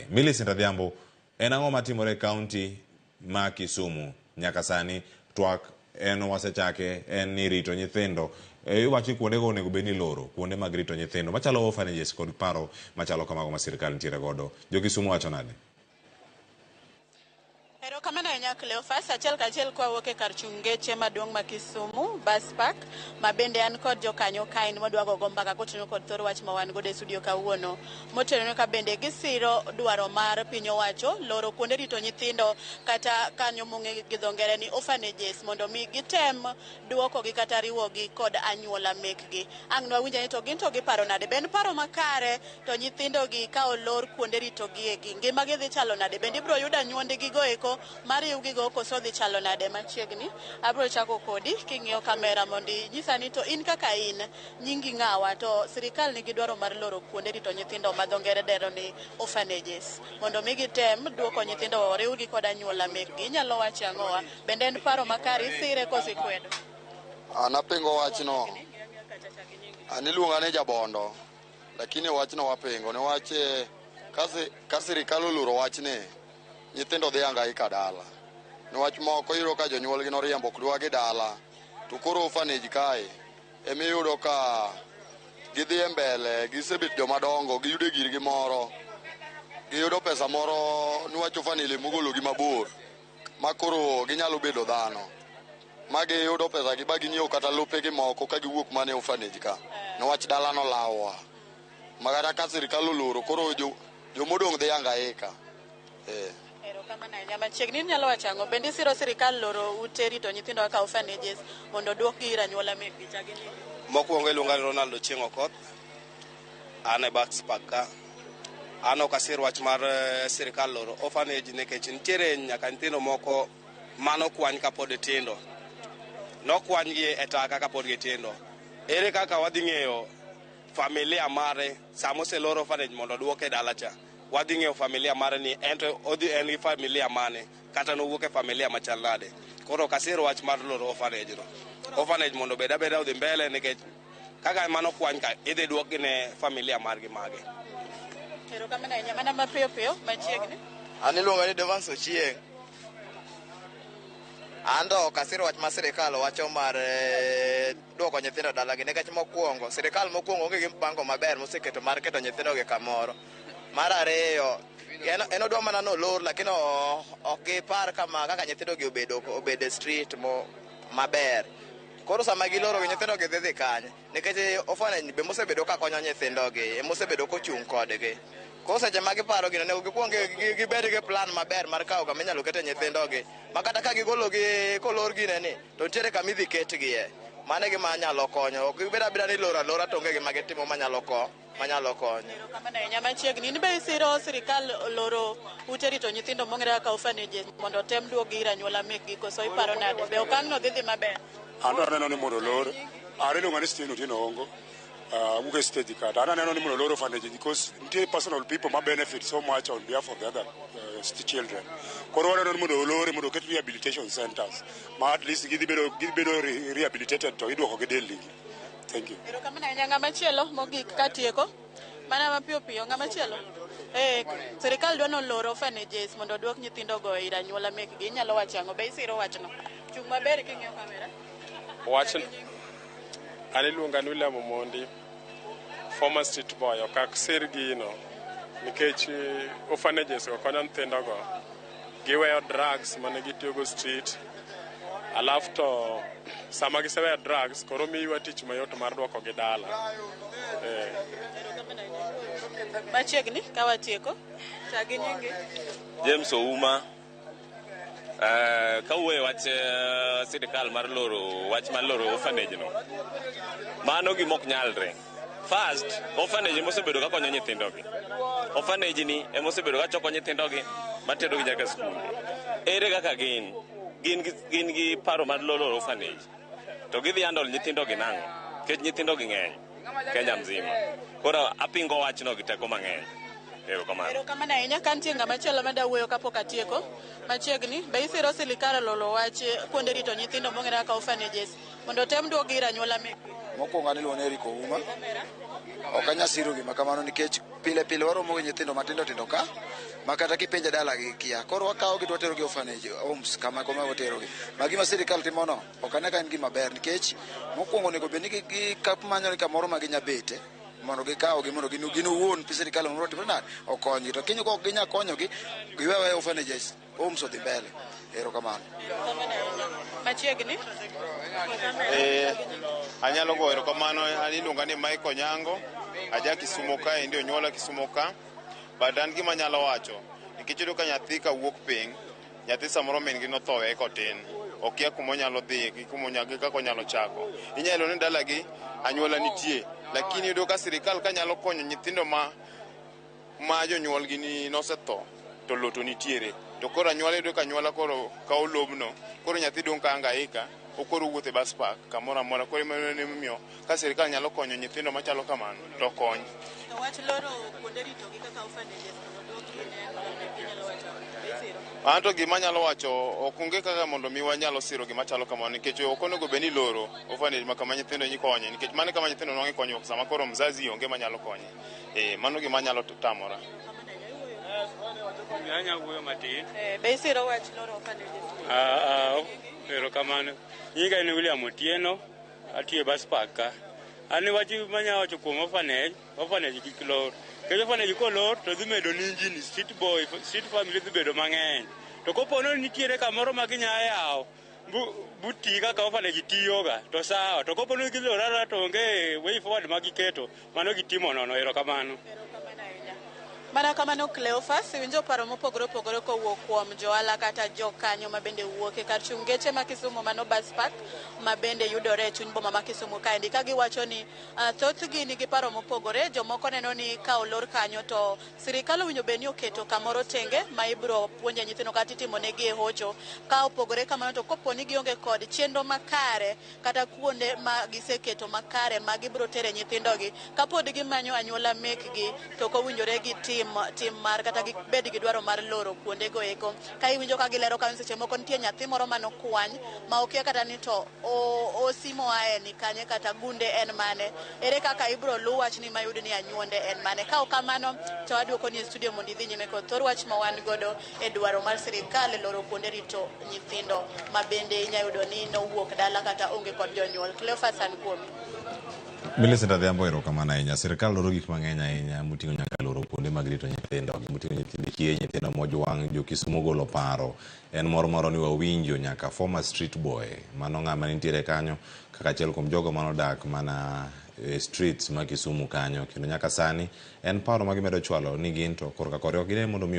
nade? Millicent Adhiambo, en ang'o matimore e kaunti ma Kisumu nyaka sani? Twak en wasechake en ni rito nyithindo. Iwacho ni kuondego onego bed ni iloro, kuonde mag rito nyithindo machalo orphanages kod paro machalo kamago ma sirkal nitiere godo. Jo Kisumu wacho nade? Erokamano ahinya Cleophas, achiel kachiel kwawuok e kar chung' geche maduong' ma Kisumu Bus Park, ma bende an kod jokanyo kain madwa gogo mbaka kotenore kod thor wach ma wan godo e studio kawuono. Motenore ka bende gisiro dwaro mar piny owacho loro kuonde rito nyithindo kata kanyo mong'e gi dho ngere ni orphanages mondo mi gitem duokogi kata riwogi kod anyuola mekgi. Ang' nwawinj ni to gin to giparo nade? Be en paro makare to nyithindogi ka olor kuonde ritogi egi, ngimagi dhi chalo nade? Bende ibiro yudo anyuondgi go eko mariwgigo koso dhi chalo nade machiegni? Abiro chako kodi king'iyo kamera mondo inyisa ni to in kaka in, nyingi ng'awa to sirikal nigi dwaro mar loro kuonde rito nyithindo ma dho ngere dendo ni orphanages mondo mi gitem duoko nyithindo oriwgi kod anyuola mekgi. Inyalo wacho ang'owa? Bende en paro makare isire koso ikwedo? An apingo wachno. An iluonga ni Jabondo, lakini wachno wapingo niwach ka sirikal oloro wachni, nyithindo dhi hangaika dala. Niwach moko iyudo ka jonyuolgi noriembo ok dwa gi dala, to koro orphanage kae emiyudo ka gidhi e mbele, gisebet joma dongo, giyudo girgi moro, giyudo pesa moro niwach orphanage emogologi mabor, ma koro ginyalo bedo dhano. Ma giyudo pesa gi ba ginyiewo kata lopegi moko ka giwuok mana e orphanage ka. Niwach dala nolawowa. Ma kata ka sirikal oloro koro jomodong' dhi hangaika. Erokamano ahinya. Machiegni inyalo wacho ang'o? Bende isiro sirikal loro ute rito nyithindo kaka orphanages mondo oduokgi ir anyuola mekgi? Chak gi nyingi. Mokwongo iluonga ni Ronald Ochieng' Okoth. An e Bus Park ka. An ok asir wach mar sirikal loro orphanage nikech nitiere nyaka nyithindo moko manokwany kapod tindo. Nokwanygi e taka kapod gitindo. Ere kaka wadhi ng'eyo familia mare sama oselor orphanage mondo oduoke dala cha? Wadhi ng'eyo familia mare ni en to odhi en gi familia mane kata nowuok e familia machal nade. Koro ok asir wach mar loro orphanage no. Orphanage mondo obed abeda odhi mbele nikech kaka mano kwany ka idhi duokgi ne familia margi mage. Erokamano ahinya. Mana mapiyo piyo machiegni. An iluonga ni Devance Ochieng'. An to ok asir wach ma sirikal wacho mar duoko nyithindo dalagi nikech mokwongo sirikal mokwongo onge gi mpango maber moseketo mar keto nyithindogi kamoro. Mar ariyo, en odwa mana nolor lakini ok gipar kama kaka nyithindogi obedo e street mo maber. Koro sama giloro gi nyithindogi dhi kanye? Nikech orphanage be mosebedo ka konyo nyithindogi, emosebedo kochung' kodgi. Koro seche ma giparo gino, onego gikuong gibed gi plan maber mar kawo kama inyalo kete nyithindogi. Ma kata ka gigologi kolor gineni, to nitiere kama idhi ketgie. Mano e gima nyalo konyo. Ok gibed abeda ni iloro alora to onge gima gitimo manyalo konyo. Erokamano ahinya. Machiegni, in be isiro sirikal loro ute rito nyithindo mong'ere kaka orphanages mondo otem duokgi ir anyuola mekgi koso iparo nade? Be okang'no dhi maber? An to aneno ni mondo olor. An iluonga ni Stephen Otieno Ongo. Awuok e stage ka. To an aneno ni mondo olor orphanage because nitie personal people ma benefit so much on behalf of the other children. Koro waneno ni mondo olore mondo oket rehabilitation centers ma at least gidhi bedo rehabilitated to iduoko gi delgi. Thank you. Erokamano ahinya. Ng'ama chielo mogik katieko. Mana mapiyo piyo ng'ama chielo. Sirikal dwa nolor orphanages mondo oduok nyithindogo ir anyuola mekgi. Inyalo wacho ang'o? Be isiro wachno? Chung' maber king'iyo kamera. Wach an iluonga ni William Omondi, former street boy. Ok asir gino nikech orphanages go konyo nyithindogo. Giweyo drugs mane gitiyogo street. Alafu to sama giseweyo drugs koro miyiwa tich mayot mar duoko gi dala. Machiegni ka watieko. Chak gi nyingi. James Ouma. Kawuoyo wach sirikal mar loro wach mar loro orphanage no, mano gima ok nyalre. First, orphanage emosebedo ka konyo nyithindogi. Orphanage ni emosebedo ka choko nyithindogi materogi nyaka skunde. Ere kaka gin gi paro mar loro orphanage to gidhi handle nyithindogi nang'o? Nikech nyithindogi ng'eny Kenya mzima. Koro apingo wachno gi teko mang'eny. Erokamano. Erokamano ahinya. Ka nitie ng'ama chielo mada wuoyo kapok atieko machiegni, be isiro sirikal ololo wach kuonde rito nyithindo mong'ere kaka orphanages mondo otem duokgi ir anyuola mekgi? Mokwongo an iluongo ni Eric Ouma. Ok anyal siro gima kamano nikech pile pile waromo gi nyithindo matindo tindo ka Ma kata kipenje dala gi kia. Koro wakawo gi to watero gi orphanage homes kama koma watero gi. Ma gima sirikal timo no ok ane ka en gima ber nikech mokwongo onego bed ni gi manyo ni kamoro ma ginya bete mondo gikaw gi mondo gin gin owuon sirikal mondo otimre nade okonygi to kiny kok ginya konyogi giwe aweya orphanages homes odhi mbele. Erokamano. Machiegni. Anyalo goyo erokamano. An iluonga ni Michael Onyango, aja Kisumo kaendi, onyuola Kisumo ka. But an gima anyalo wacho, nikech iyudo ka nyathi kawuok piny, nyathi samoro min gi notho weye kotin. Okia kuma onyalo dhiye gi kuma gi kaka onyalo chako. Inyalo ni dalagi anyuola nitie, lakini iyudo ka sirikal ka nyalo konyo nyithindo ma jonyuolgi ni nosetho to lo to nitiere. To koro anyuola iyudo ka anyuola koro kawo lobno, koro nyathi dong' ka hangaika, okoro wuotho e bus park kamoro amora. Koro emomiyo ka sirikal nyalo konyo nyithindo machalo kamano to okony. To wach loro kuonde ritogi kaka orphanages mondo oduokgi ne anyuola mekgi nyalo wacho be isiro? An to gima anyalo wacho ok onge kaka mondo mi wanyalo siro gima chalo kamano nikech ok onego bed ni iloro orphanage ma kama nyithindo ikonye nikech mano e kama nyithindo nwang'e konyruok sama koro mzazi onge manyalo konye. Mano gima anyalo tamora. Anya wuoyo matin. Be isiro wach loro orphanages? Erokamano. Nyinga en William Otieno, atiyo e bus park ka. An wach manya wacho kuom orphanage, orphanage kik lor. Nikech orphanage kolor to dhi medo ninjini, street boy, street family dhi bedo mang'eny. To kopo ni nitiere kamoro ma ginya yawo buti kaka orphanage tiyoga to sawa. To kopo ni gilor alora to onge way forward ma giketo, mano gitimo nono. Erokamano. Mana kamano Cleophas, iwinjo paro mopogore opogore kowuok kuom johala kata jokanyo ma bende wuok e kar chung' geche ma Kisumu mano bus park ma bende yudore e chuny boma ma Kisumu kaendi ka giwacho ni thothgi nigi paro mopogore. Jomoko neno ni ka olor kanyo to sirikal owinjo bed ni oketo kamoro tenge ma ibiro puonje nyithindo kata itimo negi e hocho. Ka opogore kamano to kopo ni gionge kod chenro makare kata kuonde ma giseketo makare ma gibiro tere nyithindogi kapod gimanyo anyuola mekgi to ok owinjore gitim tim mar kata gibed gi dwaro mar loro kuondego eko. Ka iwinjo ka gilero kanyo seche moko nitie nyathi moro manokwany ma okia kata ni to osimo ae ni kanye kata gunde en mane. Ere kaka ibiro luw wachni mayud ni anyuonde en mane. Ka ok kamano to aduoko ni e studio mondo idhi nyime kod thor wach ma wan godo e dwaro mar sirikal e loro kuonde rito nyithindo ma bende inya yudo ni nowuok dala kata onge kod jonyuol. Cleophas an kuomi. Millicent Adhiambo, erokamano ahinya. Sirikal loro gik mang'eny ahinya moting'o nyaka loro kuonde mag rito nyithindo, moting'o nyithind kiye, nyithindo mojwang', jo Kisumu ogolo paro. En mor moro ni wawinjo nyaka former street boy, mano ng'ama nitiere kanyo kaka achiel kuom jogo manodak mana e streets ma Kisumu kanyo, kendo nyaka sani en paro ma gimedo chwalo ni gin to korka kore ok gine mondo mi